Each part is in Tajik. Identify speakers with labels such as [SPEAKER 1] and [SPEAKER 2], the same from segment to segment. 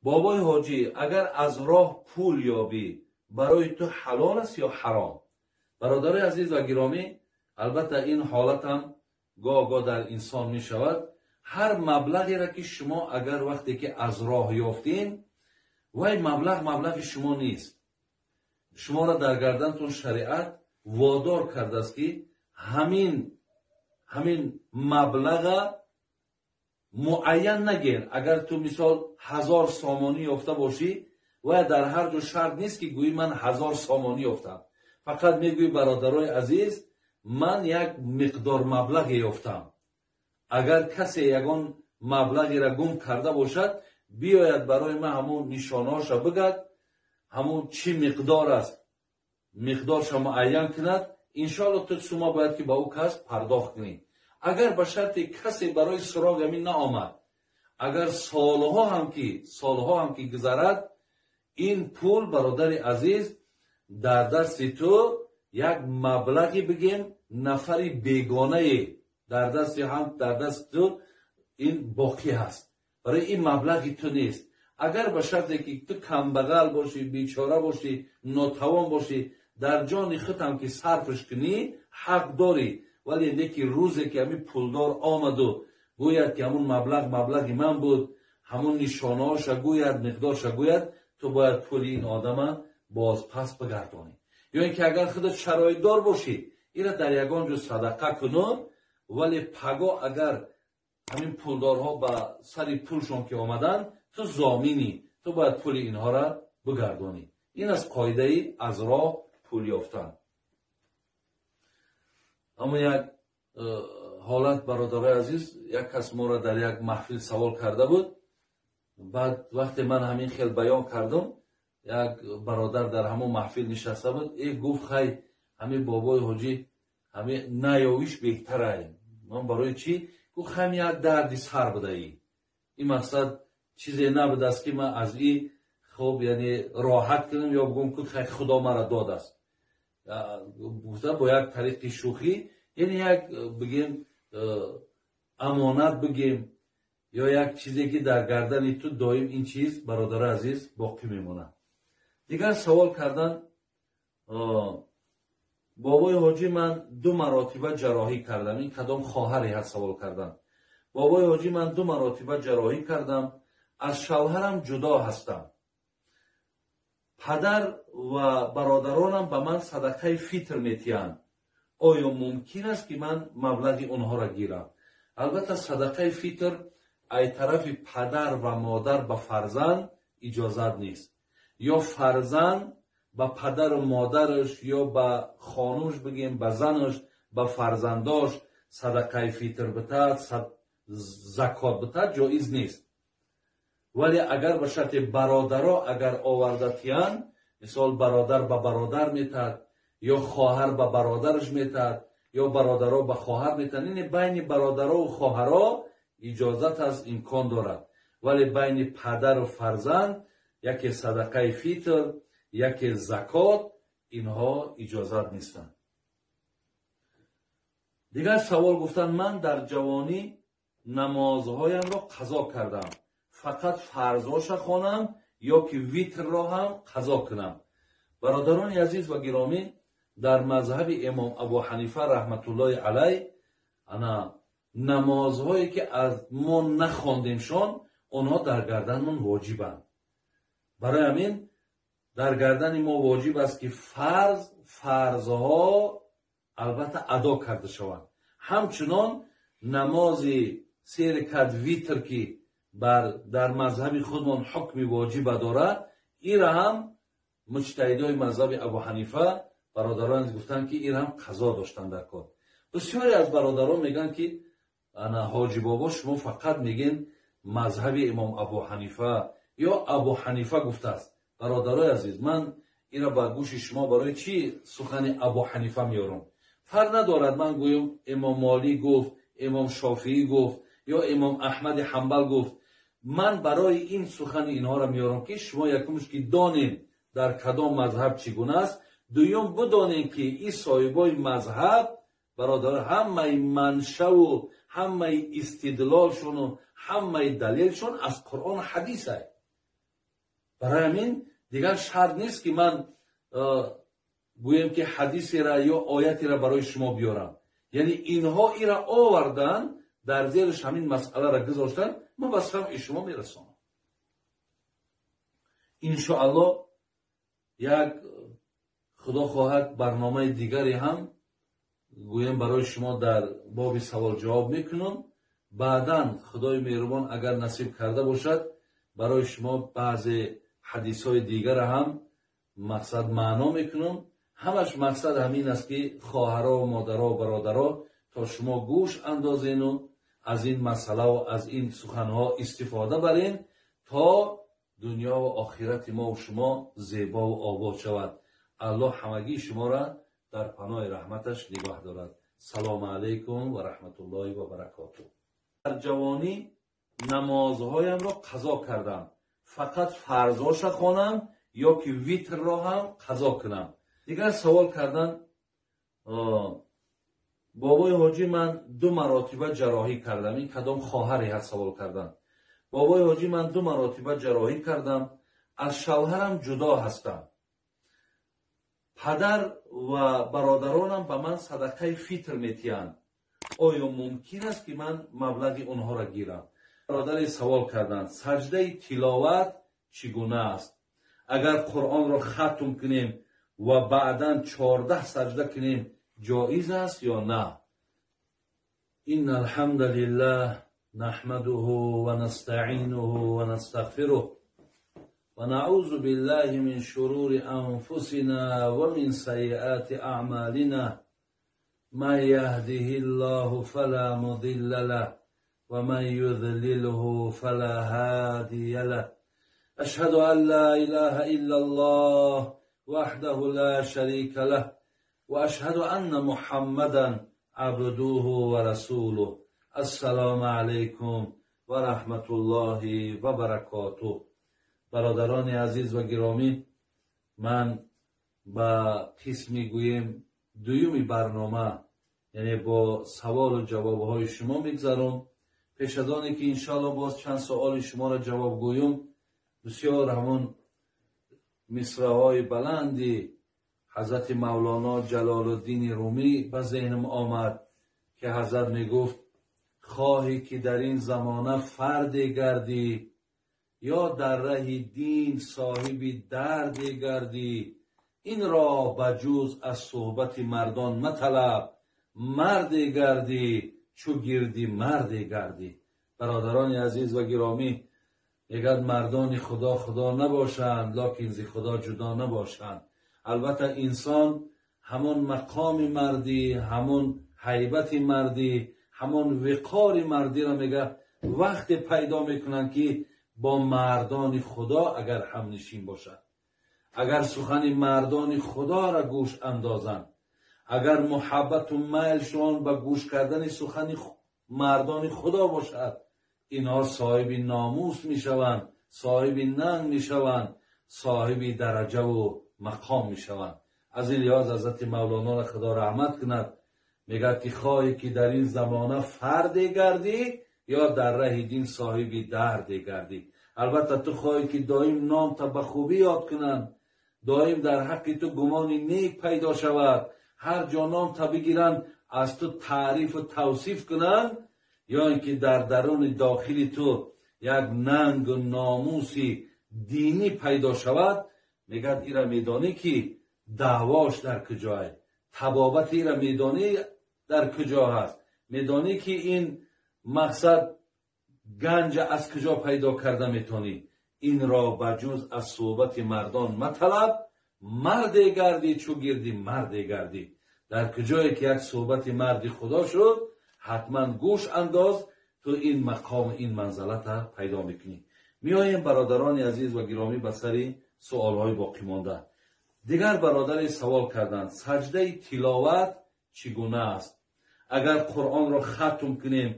[SPEAKER 1] Бобои ҳоҷӣ, агар аз роҳ пул ёбӣ, барои ту ҳалол аст ё ҳаром? Бародарои азиз ва гиромӣ, албатта, ин ҳолатам гоҳ-гоҳ дар инсон мешавад. Ҳар маблағеро, ки шумо агар вақте ки аз роҳ ёфтин, вай маблағ маблағи шумо нест. Шуморо дар гардантон шариат водор кардааст, ки ҳамин маблаға муайян нагӯен. Агар ту, мисол, 1000 сомонӣ ёфта бошӣ, вай дар ҳар ҷо шарт нест, ки гӯӣ: «Ман 1000 сомонӣ ёфтам». Фақат мегӯӣ: «Бародарои азиз, ман як миқдор маблағе ёфтам. Агар касе ягон маблағеро гум карда бошад, биёяд, барои ман ҳамун нишонаҳоша бигӯяд, ҳамун чӣ миқдор аст, миқдорша муайян кунад». Иншоалло, ту сума бояд ки ба ӯ кас пардохт кунӣ. Агар ба шарте касе барои суроғ ҳамин наомад, агар солҳо ҳам ки гузарад, ин пул, бародари азиз, дар дасти ту як маблағи, бигем, нафари бегонае дар дасти ҳам дар дасти ту ин боқӣ ҳаст. Барои ин маблағи ту нест. Агар ба шарте ки ту камбағал бошӣ, бечора бошӣ, нотавон бошӣ, дар ҷони худам ки сарфш кунӣ, ҳақ дорӣ. Вале неки рӯзе ки ҳамин пулдор омаду гӯяд, ки ҳамун маблағ маблағи ман буд, ҳамун нишонаҳоша гӯяд, миқдорша гӯяд, ту бояд пули ин одама бозпас бигардонӣ. Ё ин ки агар худат шароитдор бошӣ, ира дар ягон ҷо садақа куну. Вале паго агар ҳамин пулдорҳо ба сари пулшон ки омаданд, ту зоминӣ, ту бояд пули инҳоро бигардонӣ. Ин аст қоидаи аз роҳ пул ёфтан. Аммо як ҳолат, бародарои азиз, як кас моро дар як маҳфил савол карда буд. Баъд вақте ман ҳамин хел баён кардам, як бародар дар ҳамон маҳфил нишаста буд, гуфт: «Хай, ҳамин бобои ҳоҷӣ, ҳамин наёвиш беҳтарай». Ман: «Барои чӣ?» Гуфт: «Ҳам як дарди сар будаи ин мақсад чизе набудааст, ки ман аз и хуб, яъне роҳат кунам ё бигӯм, ки хай, Худо мара додааст», гуфта бо як тариқи шӯхӣ. Яъне як, бигем, амонат, бигем, ё як чизе, ки дар гардани ту доим ин чиз, бародари азиз, боқӣ мемонад. Дигар савол кардан: «Бобои ҳоҷӣ, ман ду маротиба ҷарроҳӣ кардам». Ин кадом хоҳаре ҳаст, савол кардан: «Бобои ҳоҷӣ, ман ду маротиба ҷарроҳӣ кардам, аз шавҳарам ҷудо ҳастам. Падар ва бародаронам ба ман садақаи фитр метиҳанд. Оё мумкин аст, ки ман маблағи онҳоро гирам?» Албатта, садақаи фитр ай тарафи падар ва модар ба фарзанд иҷозат нест. Ё фарзанд ба падару модараш ё ба хонумш, бигем, ба занаш, ба фарзандош садақаи фитр битад, закот битад, ҷоиз нест. Вале агар ба шарти бародаро агар оварда тиянд, мисол, бародар ба бародар метаҳад ё хоҳар ба бародараш метаҳад ё бародаро ба хоҳар метаҳад, ине байни бародарову хоҳаро иҷозат аст, имкон дорад. Вале байни падару фарзанд яке садақаи фитр, яке закот, инҳо иҷозат нестанд. Дигар савол гуфтанд: «Ман дар ҷавонӣ намозҳоямро қазо кардам. Фақат фарзҳоша хонам ё ки витрро ҳам қазо кунам?» Бародарони азиз ва гиромӣ, дар мазҳаби имом Абу Ҳанифа раҳматуллоҳи алай, ана намозҳое ки аз мо нахондемшон, онҳо дар гарданмон воҷибанд. Барои ҳамин дар гардани мо воҷиб аст, ки фарзҳо албатта адо карда шаванд. Ҳамчунон намози се ракат витр, ки дар мазҳаби худмон ҳукми воҷиба дорад, ира ҳам муҷтаҳидои мазҳаби Абу Ҳанифа, бародарон, гуфтанд, ки ира ҳам қазо доштан дар кор. Бисёре аз бародарон мегӯянд, ки ана, ҳоҷи бобо, шумо фақат мегӯен мазҳаби имом Абу Ҳанифа ё Абу Ҳанифа гуфтааст. Бародарои азиз, ман ира ба гӯши шумо барои чӣ сухани Абу Ҳанифа меорам? Фарқ надорад, ман гӯям имом Молик гуфт, имом Шофиӣ гуфт ё имом Аҳмади Ҳамбал гуфт. Ман барои ин сухани инҳоро меорам, ки шумо якумш ки донем, дар кадом мазҳаб чӣ гуна аст, дуюм бидонем, ки ин соҳибои мазҳаб, бародар, ҳамаи маншаву ҳамаи истидлолшону ҳамаи далелшон аз Қуръону ҳадисай. Барои ҳамин дигар шарт нест, ки ман гӯем, ки ҳадисеро ё оятеро барои шумо биёрам. Яъне инҳо ира овардан, дар зериш ҳамин масъаларо гузоштан, ман ба самъи шумо мерасонам. Иншоаллоҳ, як худо хоҳад, барномаи дигаре ҳам гӯем барои шумо дар боби савол-ҷавоб мекунам. Баъдан худои меҳрубон агар насиб карда бошад, барои шумо баъзе ҳадисҳои дигара ҳам мақсад маъно мекунам. Ҳамаш мақсад ҳамин аст, ки хоҳаро, модаро, бародаро, то шумо гӯш андозену аз ин масъалаву аз ин суханҳо истифода барен, то дунёву охирати мову шумо зебову обод шавад. Аллоҳ ҳамагии шуморо дар паноҳи раҳматаш нигоҳ дорад. Салому алайкум ва раҳматуллоҳи ва баракотуҳ. Дар ҷавонӣ намозҳоямро қазо кардам, фақат фарзоша хонам ё ки витрро ҳам қазо кунам? Дигар савол кардан: бобои ҳоҷӣ, ман 2 маротиба ҷарроҳӣ кардам. Ин кадом хоҳаре ҳаст савол кардан. Бобои ҳоҷӣ, ман 2 маротиба ҷарроҳӣ кардам, аз шавҳарам ҷудо ҳастам, падар ва бародаронам ба ман садақаи фитр метиҳанд, оё мумкин аст, ки ман маблағи онҳоро гирам? Бародаре савол карданд: саҷдаи тиловат чӣ гуна аст? Агар Қуръонро хатм кунем ва баъдан 14 саҷда кунем, ҷоиз аст ё на? Инна алҳамда лиллаҳ наҳмадуҳу ва настаъинуҳу ва настағфируҳ ва наъузу биллаҳи мин шурури анфусина ва мин сайиати аъмалина. Ман яҳдиҳиллоҳу фала мудилла лаҳ ва ман юдлилҳу фала ҳадия лаҳ. Ашҳаду ан ла илаҳа иллаллоҳ ваҳдаҳу ла шарика лаҳ ва ашҳаду анна Муҳаммадан абдуҳу ва расулуҳ. Ассалому алайкум ва раҳматуллоҳи ва баракотуҳ. Бародарони азиз ва гиромӣ, ман ба қисми гӯем дуюми барнома, яъне бо саволу ҷавобҳои шумо мегзаром. Пеш аз оне ки иншоаллоҳ боз чанд суоли шуморо ҷавоб гӯюм, бисёр ҳамон мисраҳои баланди ҳазрати Мавлоно Ҷалолуддини Румӣ ба зеҳнам омад, ки ҳазрат мегуфт: хоҳӣ ки дар ин замона фарде гардӣ ё дар раҳи дин соҳиби дарде гардӣ, инро ба ҷуз аз суҳбати мардон маталаб, марде гардӣ чу гирди марде гардӣ. Бародарони азиз ва гиромӣ, мегӯяд мардони худо худо набошанд, локин зи худо ҷудо набошанд. Албатта инсон ҳамон мақоми мардӣ, ҳамон ҳайбати мардӣ, ҳамон виқори мардиро мегӯяд вақте пайдо мекунанд, ки бо мардони худо агар ҳамнишин бошад, агар сухани мардони худоро гӯш андозанд, агар муҳаббату майлшон ба гӯш кардани сухани мардони худо бошад, инҳо соҳиби номус мешаванд, соҳиби нанг мешаванд, соҳиби дараҷаву мақом мешаванд. Аз ин лиҳоз ҳазрати Мавлоноро худо раҳмат кунад, мегӯяд ки хоҳӣ ки дар ин замона фарде гардӣ ё дар раҳи дин соҳиби дарде гардӣ. Албатта ту хоҳӣ ки доим номта ба хубӣ ёд кунанд, доим дар ҳаққи ту гумони нек пайдо шавад, ҳар ҷо номта бигиранд, аз ту таърифу тавсиф кунанд, ё ин ки дар даруни дохили ту як нангу номуси динӣ пайдо шавад. Мегӯяд ира медонӣ, ки даъвош дар куҷое, табобати ира медонӣ дар куҷо ҳаст, медонӣ ки ин мақсад ганҷа аз куҷо пайдо карда метонӣ. Инро ба ҷуз аз суҳбати мардон маталаб, марде гардӣ чу гирди марде гардӣ. Дар куҷое ки як суҳбати марди худо шуд, ҳатман гӯш андоз, ту ин мақому ин манзалата пайдо мекунӣ. Меоем, бародарони азиз ва гиромӣ, ба сари суолҳои боқимонда. Дигар бародаре савол карданд: саҷдаи тиловат чӣ гуна аст? Агар Қуръонро хатм кунем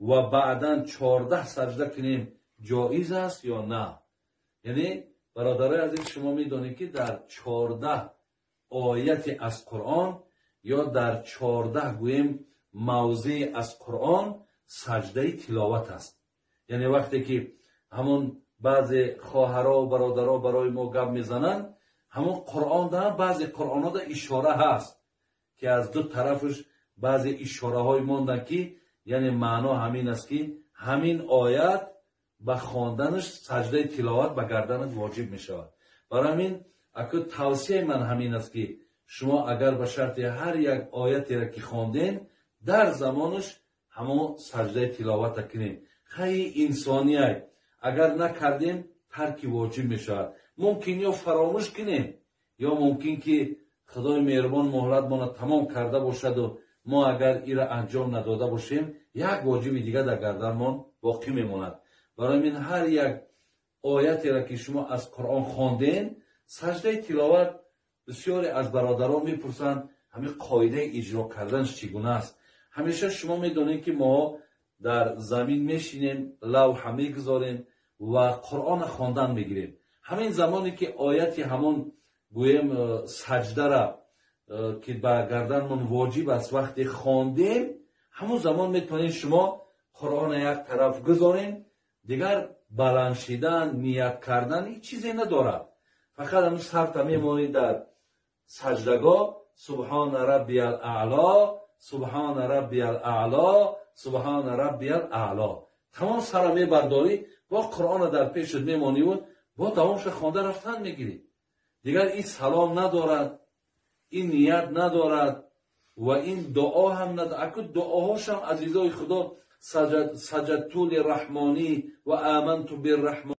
[SPEAKER 1] ва баъдан 14 саҷда кунем, ҷоиз аст ё на? Яъне бародарои азиз, шумо медонед, ки дар 14 ояти аз Қуръон ё дар 14 гӯем мавзеи аз Қуръон саҷдаи тиловат аст. Яъне вақте ки ҳамон Баъзе хоҳаро бародаро барои мо гап мезананд, ҳамон Қуръон да баъзе қуръонҳода ишора ҳаст, ки аз ду тарафаш баъзе ишораҳое монданд, ки яъне маъно ҳамин аст, ки ҳамин оят ба хонданаш саҷдаи тиловат ба гарданат воҷиб мешавад. Барои ҳамин аку тавсияи ман ҳамин аст, ки шумо агар ба шарти ҳар як оятеро ки хонден, дар замонаш ҳамон саҷдаи тиловата кунем. Хай, инсоният, агар накардем, тарки воҷиб мешавад. Мумкин ё фаромӯш кунем, ё мумкин ки Худои меҳрубон муҳлатмона тамом карда бошаду мо агар ира анҷом надода бошем, як воҷиби дигар дар гарданмон боқӣ мемонад. Барои ҳамин ҳар як оятеро ки шумо аз Қуръон хонден, саҷдаи тиловат. Бисёре аз бародарон мепурсанд, ҳамин қоидаи иҷро карданаш чӣ гуна аст? Ҳамеша шумо медонед, ки мо дар замин мешинем, лавҳа мегузорем ва Қуръона хондан мегирем. Ҳамин замоне ки ояти ҳамон, гӯем, саҷдара, ки ба гарданмон воҷиб аст, вақте хондем, ҳамон замон метавонед шумо Қуръона як тараф гузорем. Дигар баланд шидан, ният кардан ҳеҷ чизе надорад. Фақат ҳамин сарта мемонед дар саҷдагоҳ: субҳона раббиял аъло, субҳона раббиял аъло, субҳона раббиял аъло. Тамом, сара мебардорӣ, бо Қуръона дар пешат мемониву бо давомша хонда рафтан мегирӣ. Дигар ин салом надорад, ин ният надорад ва ин дуо ҳам надорад. Аку дуоҳошам, азизои Худо, саҷадту лирраҳмонӣ ва аманту бирраҳмон.